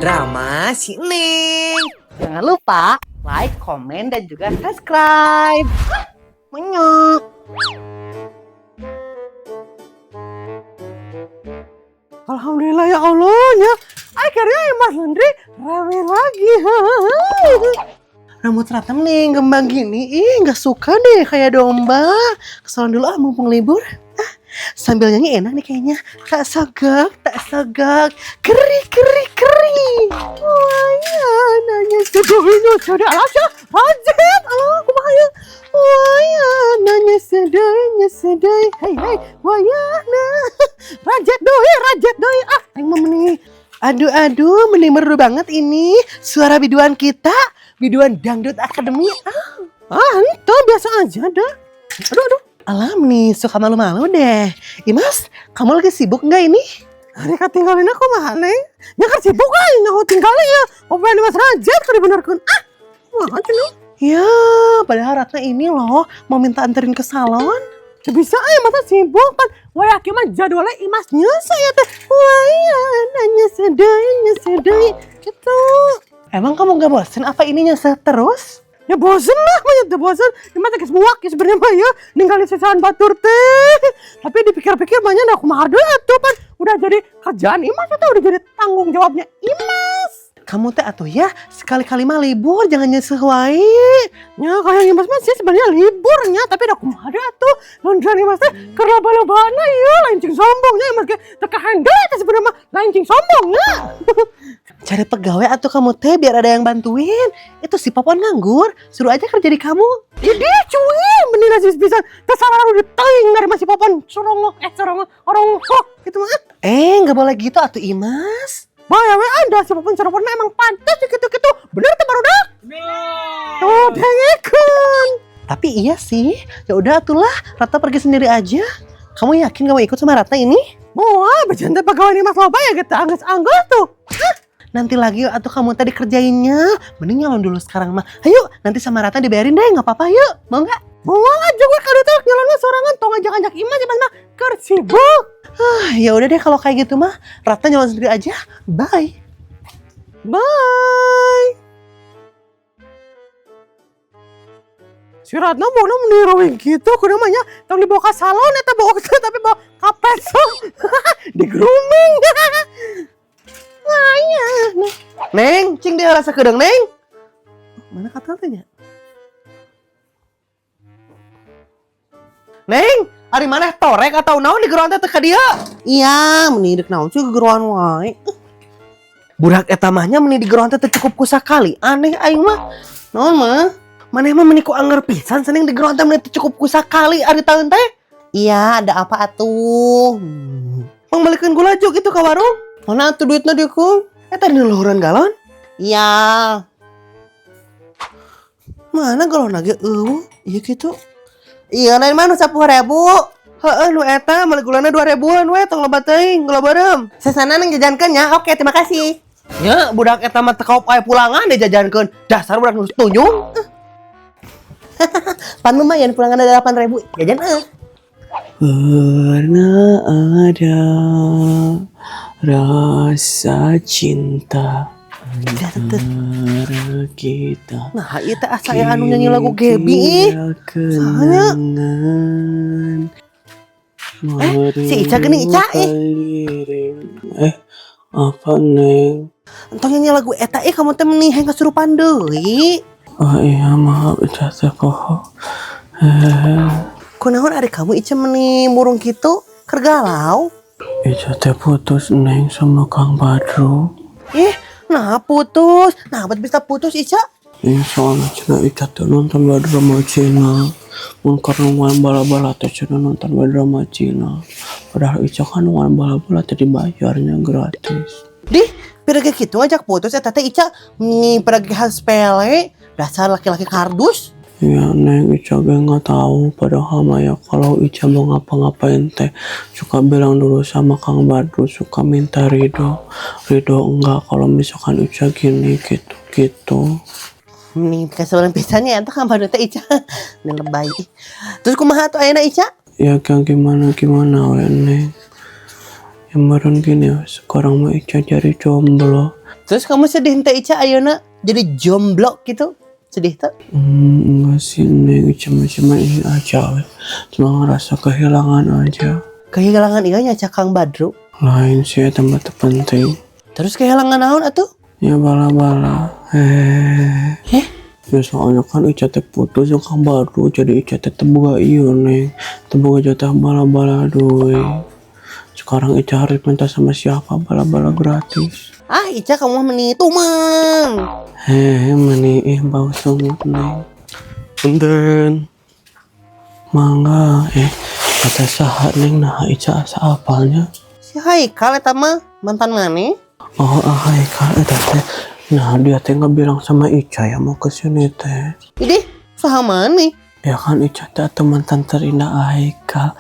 Drama si Neng. Jangan lupa like, komen, dan juga subscribe. Menyok. Alhamdulillah ya Allah ya. Akhirnya Mas Laundry rame lagi. Rambut Ratna nih ngembang gini, ih nggak suka deh kayak domba. Kesolan dulu ah mumpung libur. Ah, sambil nyanyi enak nih kayaknya. Tak sogok, tak sogok, keri keri keri. Wah ya, nanya sedihnya sudah alas ya. Rajin, alah kumaha ya. Wah ya, nanya sedihnya sedih. Hei hei, wah ya, nah. Rajat doi. Ah, aing mah meni. Aduh aduh, mending merdu banget ini suara biduan kita, biduan Dangdut Academy. Ah, itu biasa aja dah. Aduh aduh. Alam nih, suka malu-malu deh. Imas, kamu lagi sibuk nggak ini? Hari tinggalin aku mah neng. Ya kan sibuk aing aku tinggalin ya. Open Mas Rajat kali benerkeun. Ah, mah cenah. Ya, padahal Ratna ini loh mau minta anterin ke salon. Ya bisa aja masa sibuk kan. Wah ya mah jadwalnya Imas nyesel ya teh. Wah ya nanya sedih sedih gitu. Emang kamu nggak bosen apa ini nyesel terus? Ya bosen lah, banyak tuh bosen. Imas teh geus muak ya sebenarnya mah ya ninggalin sisaan batur teh. Tapi dipikir-pikir banyak aku mah aduh atuh pan udah jadi kerjaan Imas itu udah jadi tanggung jawabnya Imas. Kamu teh atuh ya sekali-kali mah libur jangan nyesel wae. Ya kayak Imas mah sih sebenarnya liburnya tapi udah kumaha atuh. Laundryan Imas teh keur loba-lobana ya lain cing sombongnya Imas ge teu kahandel teh sebenarnya mah lain cing sombongnya. Cari pegawai atau kamu teh biar ada yang bantuin. Itu si Popon nganggur, suruh aja kerja di kamu. Jadi cuy, mending nasi bisa terserah lu diteing dari masih Popon sorongoh sorongoh orongoh gitu mah. Eh, nggak boleh gitu atuh Imas. Bahaya we ada si Popon sorongoh emang pantas gitu-gitu. Bener tuh barudak? Tuh dengekeun. Tapi iya sih, ya udah atulah, Ratna pergi sendiri aja. Kamu yakin kamu ikut sama Ratna ini? Wah, bercanda pegawai ini mas loba ya gitu, anggus-anggus tuh. Nanti lagi atau kamu tadi kerjainnya. Mending nyalon dulu sekarang mah. Ayo, nanti sama Ratna dibayarin deh, nggak apa-apa yuk. Mau nggak? Mau aja gue kalau tuh nyalon mah sorangan tong ajak-ajak Imas ya mah keur sibuk. Ah, ya udah deh kalau kayak gitu mah, Ratna nyalon sendiri aja. Bye. Bye. Si Ratna mau meniruin gitu, aku namanya tong dibawa ke salon atau bawa ke tapi bawa ke pesong di grooming. Wah, iya. Neng, cing dia rasa kedeng, Neng. Mana katanya? Neng, ari maneh torek atau naon di geroan teh ka dieu? Iya, meni deuk naon sih geroan wae. Budak eta mah nya meni di geroan teh teu cukup ku sakali. Aneh aing mah. Naon mah? Maneh mah meni ku anger pisan seneng di geroan teh meni teu cukup ku sakali ari taun teh. Iya, ada apa atuh? Pangbalikeun gula jog itu ka warung. Mana atuh duitna dieu ku? Eta di luhureun galon? Iya. Mana galon lagi eueuh? Iya kitu. Iya, lain mah nu 10.000. Heeh, nu eta meuli gulana 2.000-an we tong loba teuing, gula beureum. Sesana nang jajankeun nya. Oke, terima kasih. Nya, budak eta mah teu kaop aya pulangan dijajankeun. Dasar budak nu tunjung. Pan lumayan pulangan ada 8.000. Jajan eueuh. Pernah ada rasa cinta antara kita. Nah, ieu teh asa aya anu nyanyi lagu Gaby ih. Soalnya- Kenangan. Si Ica geuning, Ica, ih. Apa Neng? Entong nyanyi lagu eta ih kamu teh meni hayang kasurupan deui. Oh iya maaf Ica teh poho. Kunaon ari kamu Ica meni murung kitu? Keur galau? Ica teh putus Neng sama Kang Badru. Ih, nah putus. Nah, buat bisa putus Ica? Iya soalnya cenah Ica teh nonton drama Cina. Mun keur nungguan bala-bala teh cenah nonton drama Cina. Padahal Ica kan nungguan bala-bala teh dibayarnya gratis. Dih, pirage kitu ajak putus eta teh Ica nih pirage hal sepele. Dasar laki-laki kardus. Iya Neng, Ica ge nggak tahu. Padahal mah ya kalau Ica mau ngapa-ngapain teh suka bilang dulu sama Kang Badru, suka minta ridho. Ridho enggak kalau misalkan Ica gini gitu gitu. Nih kasebelan pisan nya eta Kang Badru teh Ica. Nih lebay. Terus kumaha atuh ayeuna Ica? Ya kayak gimana gimana we Neng. Ya meren gini ya, sekarang mah Ica jadi jomblo. Terus kamu sedih henteu, Ica, ayeuna jadi jomblo gitu? Sedih teu? Enggak sih, Neng. Cuma-cuma ini aja, we. Cuma ngerasa kehilangan aja. Kehilangan iya nya Kang Badru. Lain sih, eta mah teu penting. Terus kehilangan naon atuh? Ya bala-bala. Eh. Eh? Ya soalnya kan Ica teh putus jeung Kang Badru, jadi Ica teh teu boga ieu, Neng. Teu boga jatah bala-bala deui. Sekarang Ica harus minta sama siapa bala-bala gratis? Ah, Ica, kamu mah meni tumang. Hehe, meni ih bau sungut, Neng. Punten. Mangga, eh, kata saha, Neng? Nah, Ica asa apalnya. Si Haikal eta mah, mantan maneh. Oh, ah, Haikal eta teh. Nah, dia teh nggak bilang sama Ica ya mau kesini teh. Idih, saha maneh? Ya kan Ica teh mantan terindah Haikal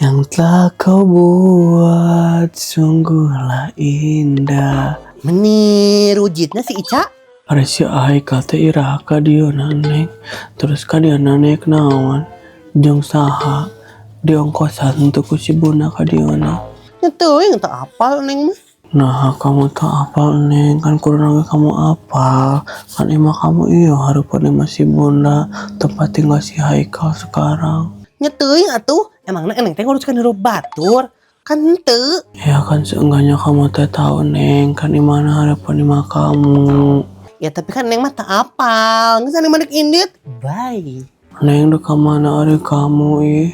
yang telah kau buat sungguhlah indah. Meni rujitna si Ica. Ari si Haikal teh iraha ka dieu, Neng? Terus ka dieu naik naon? Jeung saha? Diongkosan untuk ku si Bunda ka dieu? Nya teuing, teu apal Neng mah. Nah, kamu tak apal, Neng, kan kurang kamu apal. Kan emang kamu iya harapannya masih Bunda tempat tinggal si Haikal sekarang. Nya teuing atuh, emangna Neng teh nguruskeun hirup batur? Kan henteu. Ya kan seenggaknya kamu teh tahu, Neng, kan dimana harapan ima kamu. Ya tapi kan Neng mah teu apal. Geus, Neng mah dek indit. Bye. Neng, udah kemana ari kamu ih?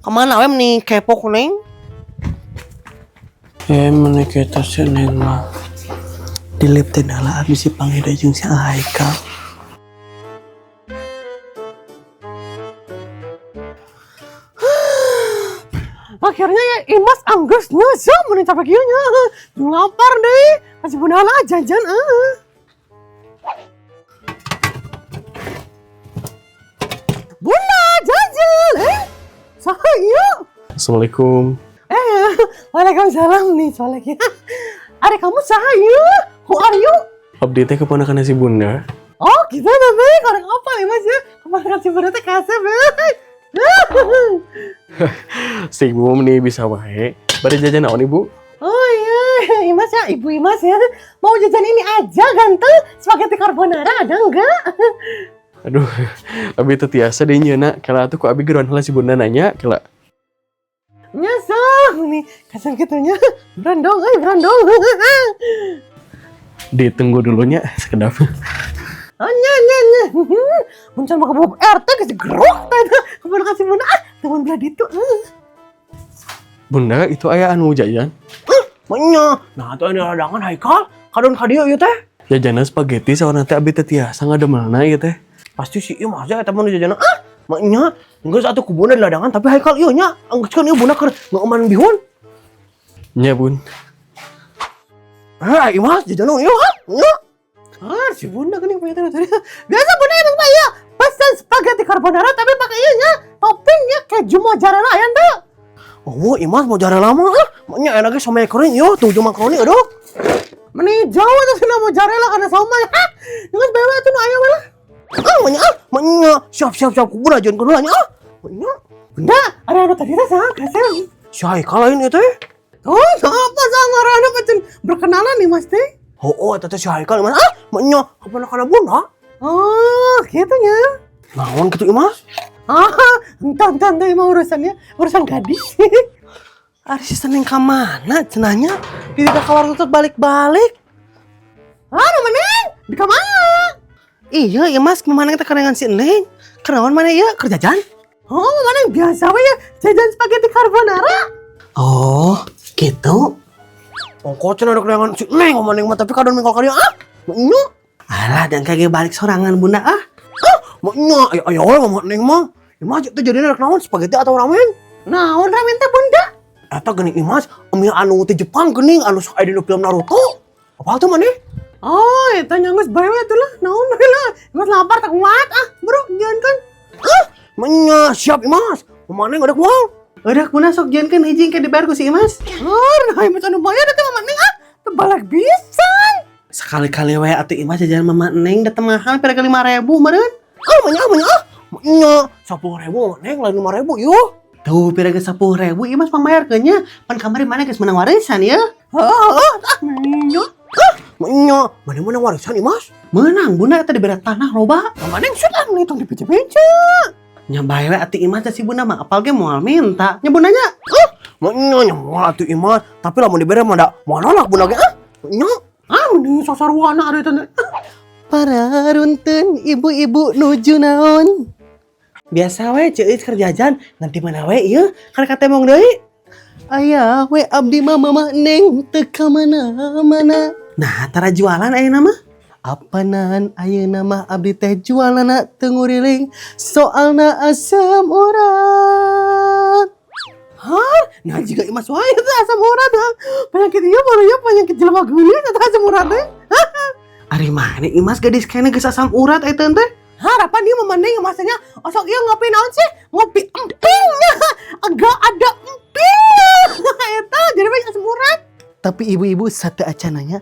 Kemana we, meni kepo ku Neng? Eh, mana kita sih, Neng mah. Di lip teh lah abis si panggil jeung si Haikal. Akhirnya ya Imas anggus nyusum meni capek kieu nya. Lapar deh. Kasih Bunda lah jajan ah. Bunda jajan. Eh, saha ieu? Assalamualaikum. Eh, waalaikumsalam nih soalnya. Ari kamu saha ieu? Who are you? Abdi teh keponakan si Bunda. Oh, gitu tapi korek apa nih, Mas ya? Kemarin si Bunda teh kasep ya. Si ibu meni bisa wae. Bade jajan naon, Ibu? Oh iya, Imas ya, Ibu Imas ya. Mau jajan ini aja ganteng, spaghetti carbonara ada enggak? Aduh, abi teu tiasa deui nyeuna. Kela atuh ku abi geroan heula si Bunda nanya, kela. Nyesel nih, kasar gitunya. Brandong, eh brandong. Ditunggu dulunya sekedap. Oh nya nya nya. Mun can ke RT kasih gerok teh. Kemana kasih Bunda? Ah, teman belah ditu. Bunda, itu aya anu jajan. Menya. Nah, atuh ini ladangan Haikal. Kadon ka dieu ieu teh. Jajanan spaghetti soalna teh abi teu tiasa ngademelna ieu teh. Pasti si Imas ya eta mah nu jajanan. Ah, maknya geus atuh ku Bunda di ladangan, tapi Haikal ieu nya. Anggeus kan ieu Bunda keur ngeuman bihun. Nya, Bun. Eh, Imas jajanan ieu ah. Nya. Ah, si Bunda geuning punya tadi. Biasa Bunda emang mah ya pesan spaghetti carbonara tapi pakai ieu nya, toppingnya keju mozzarella aya teu? Oh, Imas mozzarella mah ah. Maknya enaknya somai kering ieu, tujuh makaroni aduh. Meni jauh tuh sina mozzarella karena somai. Hah, geus bewe atuh nu aya we lah. Ah, maknya ah, maknya siap siap siap ku Bunda jeung kedua nya ah. Maknya Bunda, ada anu tadi teh saha kasep? Si Haikal lain ieu teh. Oh, apa sama ngaranna pacen berkenalan nih Mas teh? Oh, eta teh si Haikal Imas ah. Maknya keponakan Bunda. Oh, gitu nya. Naon kitu, Imas? Ah, entah entah entah emang urusannya urusan gadis. Ari si Seneng ka mana cenahnya? Di ka warung tutup balik-balik. Ah, nu Neng? Di mana? Iya, Imas kemana kita kerengan si Neng? Kenaon mana ieu keur jajan? Oh, mana yang biasa we ya jajan spaghetti carbonara. Oh, gitu. Ongko cenah ada kerengan si Neng sama Neng mah tapi kadon mingkol ka dieu ah. Maknya. Alah, dan kagak balik sorangan Bunda ah. Ah, maknya ayo ayo we mama Neng mah. Imas itu jadinya rek naon, spaghetti atau ramen? Naon ramen teh, Bunda? Eta geuning Imas, mie anu ti Jepang geuning anu sok aya dina film Naruto. Apa tuh maneh? Oh, eta nya geus bae we atuh lah. Naon we lah. Imas lapar tak kuat ah, bro, jangan kan. Ah, maknya siap Imas. Mama Neng ada kuang. Udah, Bunda sok jangan hiji ke dibayar ku si Imas. Oh, nah Imas anu bayar teh Mama Neng ah. Tebalak pisan. Sekali-kali we atuh Imas jajan Mama Neng, datang mahal pada ke 5.000 meureun. Ah, maknya ah, maknya ah. Maknya 10.000 Mama Neng, lain 5.000 yuk. Tuh, pira ke 10.000 Imas pangbayarkeun nya. Pan kamari mana geus menang warisan ya. Oh, oh, ah, nya. Ah, Nya, mana mana warisan Imas? Menang bunda eta dibere tanah loba. Mana yang sudah nih tong dibeja-beja. Nya bae we atuh Imas, si bunda mah apal ge moal minta. Nya bundanya. Nya nya moal atuh Imas, tapi lamun dibere mah da moal nolak bunda ge ah. Nya, ah mending sasarwana ada itu. Pararunten, ibu-ibu nuju naon? Biasa we, Ceu Eis, keur jajan, nanti mana we ieu karek katemong deui. Aya we abdi mah, Mama Neng, teu ka mana-mana. Nah, tara jualan ayeuna mah? Apanan ayeuna mah abdi teh jualanna teu nguriling, soalna asam urat. Hah? Nah, jiga Imas wae teh asam urat ah. Penyakit ieu baru ya, penyakit jelema geulis eta asam urat teh. Ari mana Imas gadis keneh geus asam urat eta teh? Harapan dia mah Neng masanya osok ieu ngopi naon sih? Ngopi emping. Enggak ada emping. Eta jadi banyak asam urat. Tapi ibu-ibu satu acananya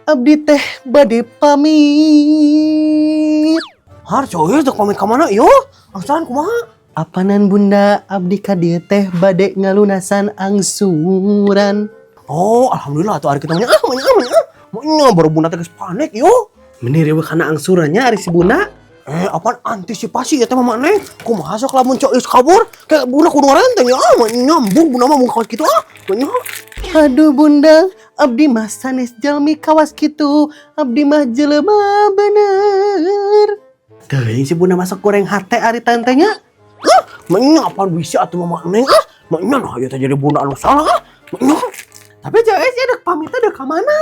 abdi teh bade pamit. Har coy, teh pamit ka mana ieu? Angsuran kumaha? Apanan bunda, abdi ka dieu teh bade ngalunasan angsuran. Oh, alhamdulillah atuh ari kitu mah ah, mah ah, mah. Nya baru bunda teh geus panik yo. Meni riweuh kana angsurannya ari si bunda. Eh, apaan antisipasi ya teh Mama Neng? Kumaha sok lamun Ceu Eis kabur? Kayak bunda kudu ngarenteng ya. Ah, mah nyambung bunda mah mun kawas kitu ah. Mah nya. Aduh bunda, abdi mah sanes jalmi kawas kitu, abdi mah jelema bener. Teuing si bunda masak goreng hate ari tantenya. Ah, mah nya apaan bisa atuh Mama Neng ah. Mah nya nah ieu teh jadi bunda anu salah ah. Mah nya. Tapi Ceu Eis ya dek pamitnya dek ka mana?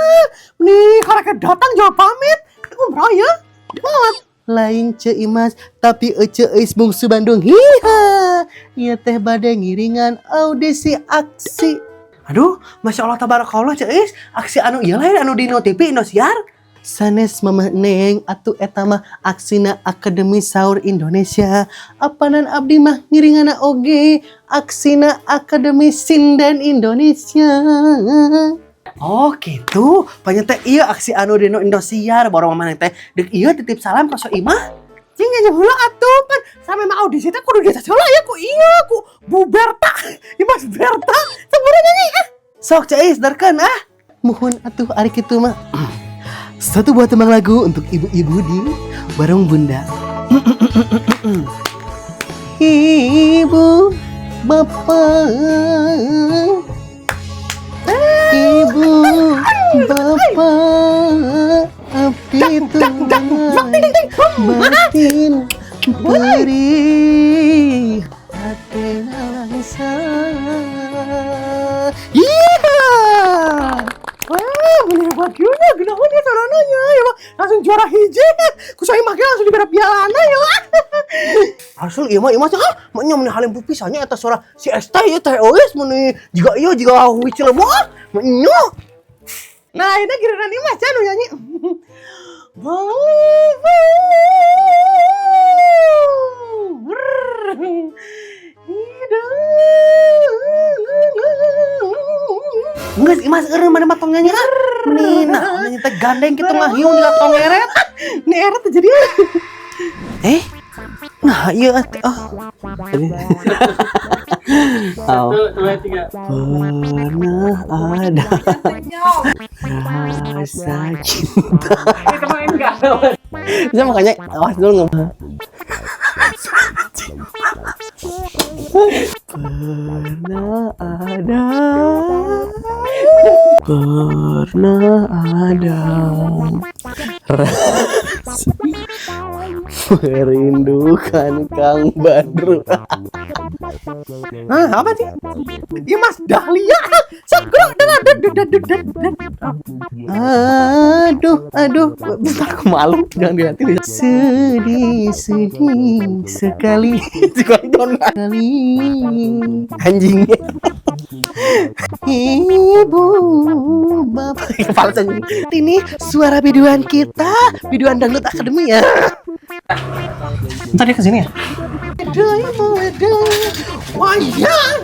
Nih, karek datang jawab pamit. Umroh ya? Banget. Lain Ceu Imas, tapi Ece Eis bungsu Bandung. Hiha. Ieu teh bade ngiringan audisi aksi. Aduh, Masya Allah tabarakallah, Ceu Eis. Aksi anu ieu lain anu di No TV Indosiar? Sanes, Mama Neng, atuh eta mah aksina Akademi Saur Indonesia. Apanan abdi mah ngiringana oge aksina Akademi Sinden Indonesia. Oh gitu, banyak teh iya aksi anu di Indosiar, baru Mama Neng teh dek iya titip salam ka Soimah. Cing nyanyi heula atuh pan sampe mah audisi teh kudu diatas heula ya ku iya ku Bu Berta, Imas Berta, seburu nyanyi ah. Sok Ceu Eis darkeun ah. Muhun atuh ari kitu mah. Satu buah tembang lagu untuk ibu-ibu di warung bunda. Ibu, bapak, ibu, bapak, abdi batin perih hati nalangsa. Iya. Wah, bener baginya, genahan ya sarananya ya, Bang. Langsung juara hiji. Ku saya mah langsung diberi pialana ya. Asal ieu mah ieu mah ah, mah nya meni halim pisannya eta suara si ST ieu teh euis meni jiga ieu jiga Hui Cilembu ah. Mah nya. Nah, ini giliran Imas ya nu nyanyi. Bau bau. Brrr. Hidung. Enggak, Imas eureun mana mah tong nyanyi ah. Meni nah nyanyi teh gandeng kitu ngahiung juga tongeret. Nih eret teh jadi. Eh. Nah, iya atuh. Ah. Oh. 1, 2, 3. Pernah ada rasa cinta. Itu mah enggak. Bisa makanya awas dulu nggak. Pernah ada, pernah ada rasa merindukan Kang Badru. Nah, apa sih? Iya Mas Dahlia. Segera dengan den. Aduh, aduh, bentar aku malu. Jangan dilihatin. Sedih, sedih sekali. Sekali sekali. Anjing. Ibu, bapak, kepala anjing. Ini suara biduan kita, biduan dangdut akademi ya. Ntar dia kesini ya. Wayang.